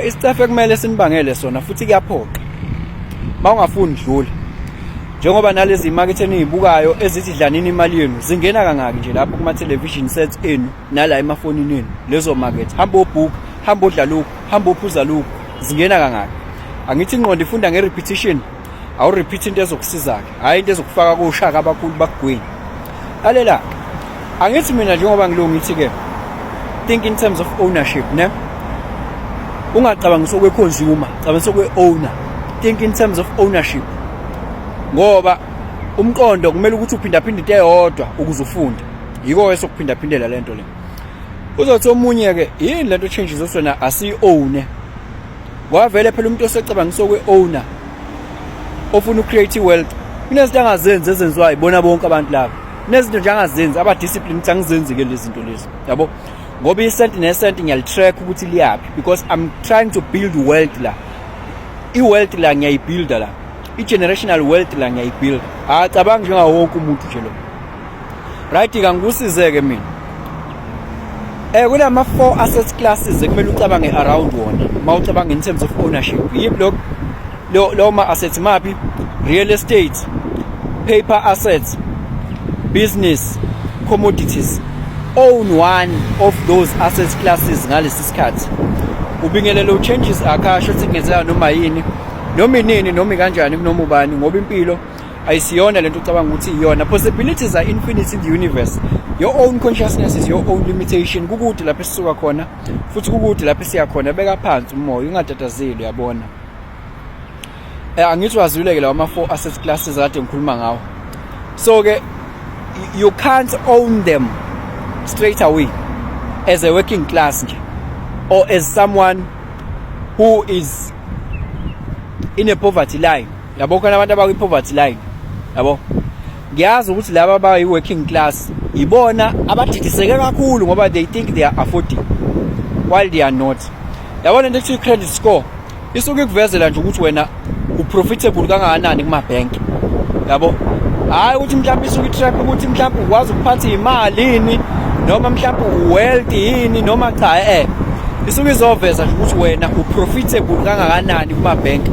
Isicefe kumele sinibangele sona futhi kuyaphoqa. Mawungafuni dlula. Njengoba nalezi market enizibukayo ezithi dlanini imali yenu zingena kangaki nje lapho kuma television sets enu nala emafonini enu lezo market, hamba obhuka, hamba odla lokhu, hamba ophuza lokhu, zingena kangaki? Angithi ingqondo ifunda nge-repetition. Awu-repeat into ezokusiza-ke, hhayi into ezokufaka koshaka abakhulu bakugwini. Lalela, angithi mina njengoba ngilo ngithi-ke think in terms of ownership, ne? Ungacabangisi okwe-consumer, cabangisa okwe-owner. Think in terms of ownership, ngoba umqondo kumele ukuthi uphindaphinda into eyodwa ukuze ufunde. Yiko-ke sokuphindaphindela le nto le. Uzothi omunye-ke, yini lento changes osona asiyi-own? Ngoba vele phela umuntu osecabangisa okwe-owner ofuna uku-create i-wealth, kunezinto angazenzi ezenziwayo ibona bonke abantu laba. Kunezinto nje angazenzi, aba-discipline ukuthi angizenzi-ke lezi zinto lezi, yabo, ngoba isenti nesenti ngiyali-track ukuthi liyaphi, because I'm trying to build wealth la. I-wealth la ngiyayibuilda la, i-generational wealth la ngiyayibuilda. Acabangi njengawo wonke umuntu nje lo, right? Kangikusize-ke mina. Kunama four asset classes ekumele ucabange around wona uma ucabanga in terms of ownership. Yiphi lo ma assets? Maphi? Real estate, paper assets, business, commodities. Own one of those asset classes ngalesi sikhathi. Ubingelelo changes akasho ukuthi kungenzeka noma yini, noma inini, noma kanjani, kunoma ubani, ngoba impilo ayisiyona lento ucabanga ukuthi iyona. Possibilities are infinite in the universe. Your own consciousness is your own limitation. Kukude lapho esisuka khona futhi kukude lapho esiya khona. Beka phansi umoya, ungatatazeli, uyabona. Angithi wazwile-ke lawa ama-four asset classes kade ngikhuluma ngawo. So ke you can't own them straight away as a working class nje or as someone who is in a poverty line, yabo. Khona abantu abakwi-poverty line, yabo. Ngiyazi ukuthi laba abayi-working class ibona abadidiseke kakhulu ngoba they think they are affording while they are not, yabona. Into ekuthiwa i-credit score isuke ikuvezela nje ukuthi wena uprofitable kangakanani kuma-bank, yabo. Hhayi ukuthi mhlawumbe isuke i-track ukuthi mhlawumbe ukwazi ukuphatha imali yini noma mhlawumbe u-wealthy yini noma cha. Isuke izoveza nje ukuthi wena uprofitable kangakanani kuma-bank,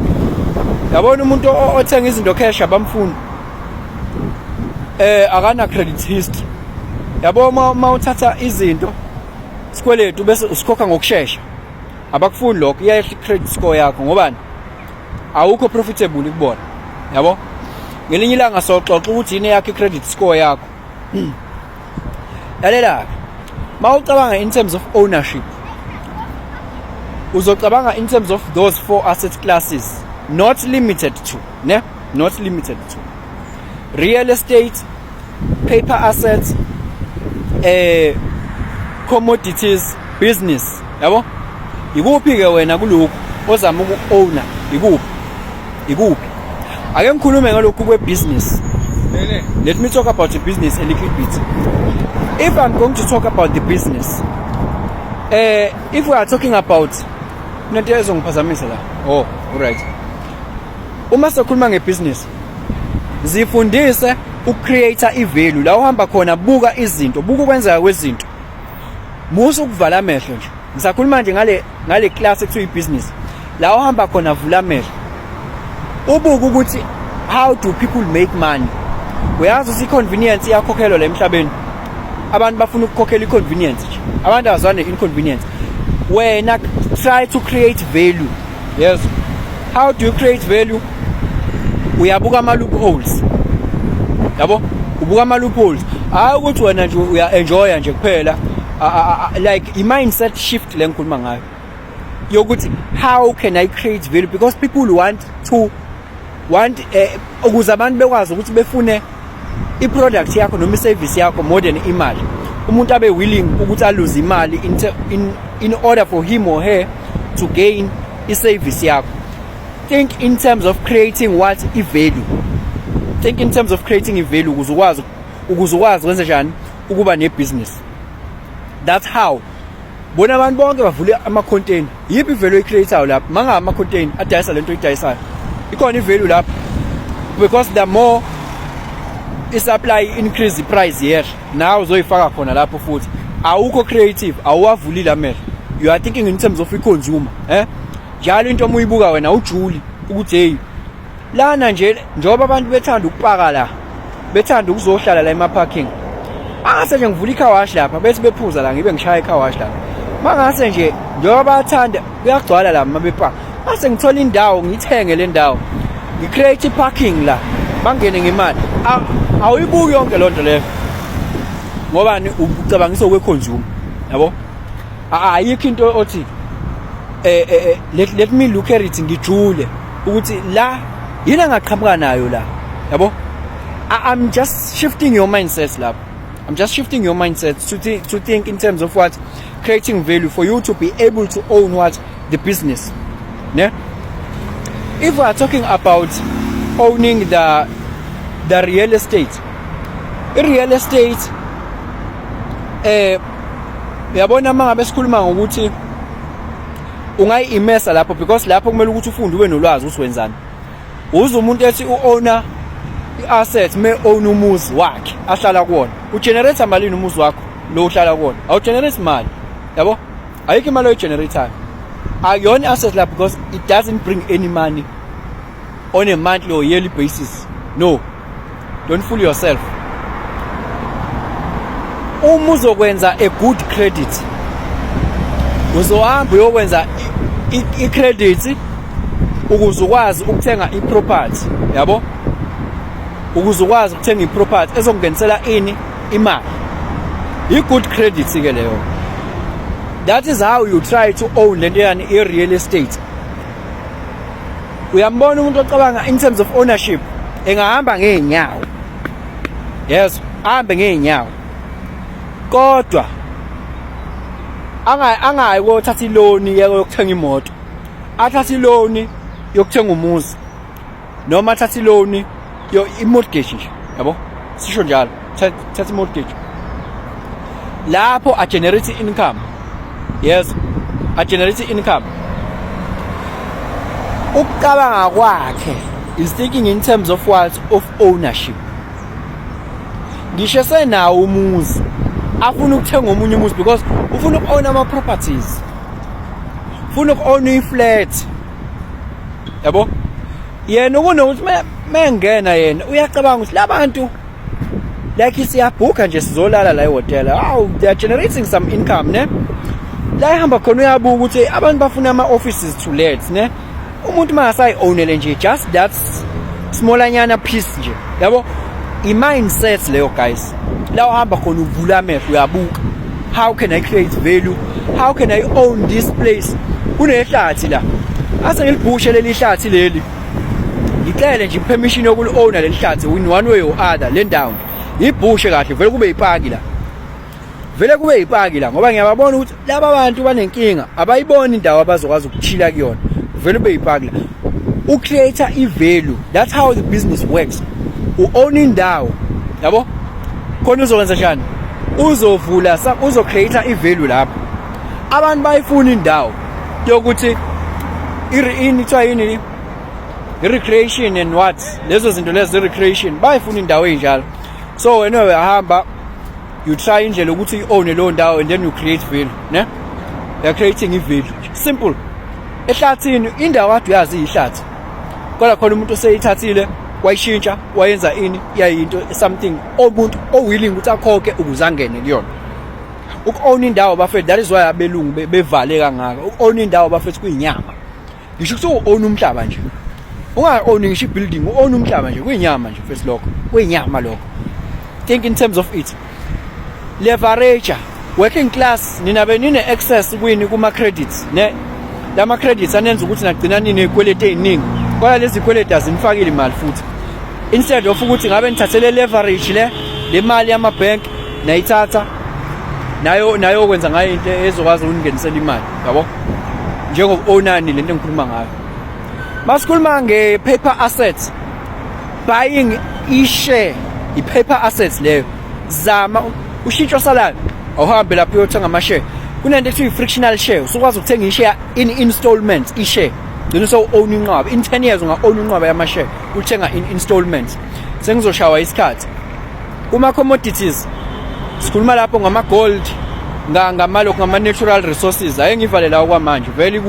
yabona. Umuntu othenga izinto cash abamfuni, akana credit history, yabo. Uma uthatha izinto sikweletu bese usikhokha ngokushesha, abakufuni lokho, iyayehla i-credit score yakho. Ngobani? Awukho profitable kubona, yabo. Ngelinye ilanga soxoxa ukuthi yini yakho i-credit score yakho. Lalela-ke, uma ucabanga in terms of ownership, uzocabanga in terms of those four asset classes, not limited to, ne, not limited to real estate, paper assets, commodities, business, yabo. Ikuphi ke wena kulokhu ozama uku-owner? Ikuphi? Ikuphi? Ake ngikhulume ngalokhu kwe-business. Let me talk about the business a little bit. If I'm going to talk about the business, if we are talking about kunento ezongiphazamisa la. Oh, alright. Uma sikhuluma ngebusiness, zifundise ukucreate ivalue la uhamba khona. Buka izinto, buka ukwenzeka kwezinto, musa ukuvala amehlo nje. Ngisakhuluma nje ngale class ekuthiwa ibusiness. La uhamba khona, vula amehlo, ubuke ukuthi how do people make money. Uyazi ukuthi i-convenience iyakhokhelwa la emhlabeni. Abantu bafuna ukukhokhela i-convenience nje, abantu abazwana ne-inconvenience. Wena try to create value. Yes, how do you create value? Uyabuka ama-loopholes, yabo, ubuka ama-loopholes. Hayi ukuthi wena nje uya-enjoya nje kuphela. Like i-mindset shift le ngikhuluma ngayo yokuthi how can I create value, because people want to want ukuze abantu bekwazi ukuthi befune i-product yakho noma i-service yakho more than imali. Umuntu abe willing ukuthi aluze imali in order for him or her to gain i-service yakho. Think in terms of creating what? I-value. Think in terms of creating i-value ukuze ukwazi kwenze njani ukuba ne-business. That's how. Bona abantu bonke bavule ama-container, yiphi i-value oyi-create-ayo lapho? Manga ama-container adayisa lento oyidayisayo, ikhona i-value lapho? Because the more i-supply increase, i-price yehla. Nawe uzoyifaka khona lapho futhi awukho creative, awuwavulile amehlo. You are thinking in terms of i-consumer, eh? Njalo into uma uyibuka wena ujuli ukuthi hey, lana nje njengoba abantu bethanda ukupaka la, bethanda ukuzohlala la ema-parking, angase nje ngivula i-car wash lapha, bethi bephuza la, ngibe ngishaya i-car wash lapha. Mangase nje njengoba bayathanda, kuyagcwala la uma bepaka, mase ngithola indawo, ngiyithenge le ndawo, ngi-create i-parking la, bangene ngemali. Awuyibuki yonke loo nto leyo, ngobani? Ucabangisa okwe-consumer, yabo. Ayikho into othi let me look at it, ngijule ukuthi la yini angaqhamuka nayo la, yabo. I'm just shifting your mindset lapho. I'm just shifting your mindset to think in terms of what? Creating value for you to be able to own what? The business, ne? If we are talking about owning the real estate, i-real estate, uyabona, uma ngabe sikhuluma ngokuthi ungayi-immersa lapho, because lapho kumele ukuthi ufunde, ube nolwazi ukuthi wenzani. Uze umuntu ethi u-owner i-asset me own umuzi wakhe ahlala kuwona. Ugenerate malini umuzi wakho lo uhlala kuwona? Awugenerate imali, yabo. Ayikho imali oyigenerate-ayo. Akuyona i-asset la because it doesn't bring any money on a monthly or yearly basis. No, don't fool yourself. Uma uzokwenza a good credit, uzohamba uyokwenza i-credit ukuze ukwazi ukuthenga i-property, yabo, ukuze ukwazi ukuthenga i-property ezokungenisela ini? Imali. I-good credit ke leyo. That is how you try to own lento yani, i-real estate. Uyambona umuntu ocabanga in terms of ownership, engahamba ngeenyawo, yes, ahambe ngeenyawo, kodwa angayi kothatha i-loan yokuthenga imoto, athathe i-loan yokuthenga umuzi, noma athathe i-loan yo i-mortgage nje, yabo, sisho njalo, thatha i-mortgage lapho, a generate income, yes, a generate income. Ukucabanga kwakhe is thinking in terms of what? Of ownership. Ngisho senawo umuzi, afuna ukuthenga omunye umuzi because ufuna uku-own ama-properties, ufuna uku-own i-flat, yabo. Yena kunokuthi mengena, yena uyacabanga ukuthi labantu, like, siyabhukha nje, sizolala la ehhotela, wow, they are generating some income, ne? La ehamba khona uyabuka ukuthi abantu bafuna ama-offices to let, ne? Umuntu mangasayi-ownele nje just that smallanyana piece nje, yabo. I-mindset leyo, guys. La uhamba khona uvula amehlo, uyabuka, how can I create value? How can I own this place? Kunehlathi la, ase ngilibhushe leli hlathi leli, ngicele nje permission yokuli-owna leli hlathi in one way or other. Le ndawo ibhushe kahle, vele kube ipaki la, vele kube ipaki la, ngoba ngiyababona ukuthi laba bantu banenkinga, abayiboni indawo abazokwazi ukuchila kuyona. Vele kube ipaki la. Ucreate i-value. That's how the business works. U-own indawo, yabo, khona uzokwenza njani? Uzovula, uzocreate i-value lapho. Abantu bayifuna indawo yokuthi ini, kuthiwa yini, i-recreation and what, lezo zinto lezo, i-recreation, bayifuna indawo ey'njalo. So wena uyahamba, you try indlela ukuthi uyi-own leyo ndawo and then you create value, ne? You are creating i-value, simple. Ehlathini, indawo kade uyazi iyihlathi, kodwa khona umuntu oseyithathile, wayishintsha, wayenza ini, yayinto, something omuntu owilling ukuthi akhokhe ukuze angene kuyona. Uku-own indawo, bafethu, that is why abelungu bevale kangaka. Uku-own indawo, bafethu, kuyinyama. Ngisho ukuthi u-own umhlaba nje, unga-own ngisho i-building, u-own umhlaba nje, kuyinyama nje first lokho, kuyinyama lokho. Think in terms of it. Leverage working class. Nina benine access kwini? Kuma credits, ne? Lama credits anenza ukuthi nagcina nini izikweletu eziningi, kodwa lezi zikweletu azinifakile imali futhi, instead of ukuthi ngabe nithathele leverage le mali yama bank, nayithatha nayo kwenza ngayo into ezokwazi ukungenisela imali, yabo, njengoku-ownani lento engikhuluma ngayo. Masikhuluma nge-paper assets, buying i-share, i-paper assets leyo. Zama ushintsho salary, awuhambe lapho uyothenga ama-share. Kunento ekuthiwa i-fractional share, usukwazi ukuthenga i-share in installments. I-share gcina usewu-own inqwaba in 10 years. Unga-own inqwaba yama-share uthenga in installments. Sengizoshawa isikhathi. Kuma-commodities, sikhuluma lapho ngama-gold, Ngamalokhu ngama natural resources, ake ngivale la kwamanje vele.